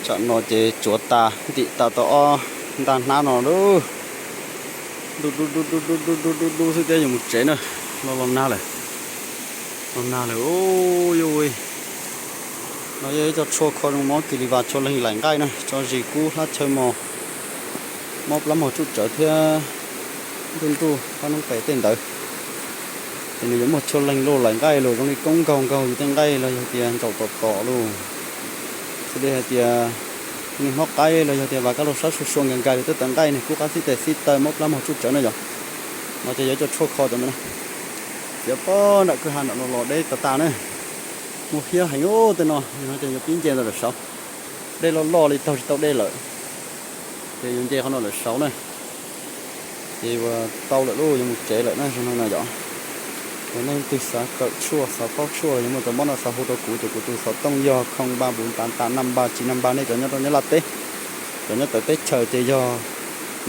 Tsam no ces tsuav tas ntim tas tau ob ntaj hnab no lawm. Du du du du du du du du du xwb thiab yuav mus tsev na. Los los nag lawm, los nag lawm. Yuj, no yog ib co tshuaj kho zoo mob kis li vas, tshuaj leeg laim nqaij na, tso zis kub hlab chaw mos, mob plab mos tsuj tsawv thiab nruj nruj qab noob qes tej ntawd. Ces nws yuav muaj tshuaj leeg luj laim nqaij los zoo li koob nkaug nkaug yus tej nqaij los yog tias ntsaum tom tom los, xws li hais tias neeg mob qaib los yog tias vas kab laug sab sua sua nkag nkag yus tej tawv nqaij, nws kub qab xib tes xib taw mob plab mos tsuj tsawv na yom. No ces yog ib co tshuaj kho cov ntawd na. Txiav pob nram kwj ha nram no los deb tas tas na. Muaj hiab heev ub tej no, yog no ces yuav pib nce ntawm lawm saud. Dej loj loj li taug tsis tau dej lawm, ces yuav nce qhov no lawm saud na. Ces yuav tau lawm lauj, yuav mus tsev lawm na zoo no na yom. Yog nej leej twg xav kawm tshuaj xav paub tshuaj los yuav muaj cov mob no xav hu rau kuv, ces kuv tus xov tooj yog không ba bốn tám tám năm ba chín năm ba. Nej cov nyob rau Nyab Laj teb, cov nyob tawm teb chaws ces yog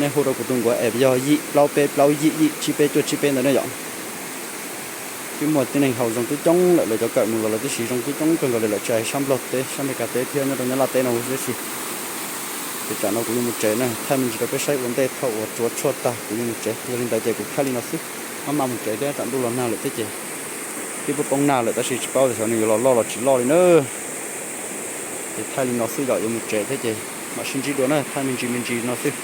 nej hu rau kuv tus nkuav app yog yim plaub peb plaub yim yim tsib peb cuaj tsib peb ntawd ne yom. Twb muaj tib neeg haus zoo coob coob lawm, lawv cov kawm mus los lawv twb siv zoo coob coob kawg nkaus li lawm, tsis hais sab Nplog teb sab Amelikas teb thiab nyob rau Nyab Laj teb no huv tib si. Ces tsam no kuv yuav mus tsev na, thaij me ntsis rau peb saib ua ntej thaum uas tsuav tshuaj tag kuv yuav mus tsev. Yog li ntawd ces kuv thaij li no xwb, maj mam mus tsev thiab tsam ntuj los nag lawm thiab ces twb poob poob nag lawm tab sis tsis paub tias xyov nws yuav los loj los tsis loj li na. Ces thaij li no xwb yom, yuav mus tsev thiab ces mam sib ntsib dua na, thaij me ntsis me ntsis no xwb.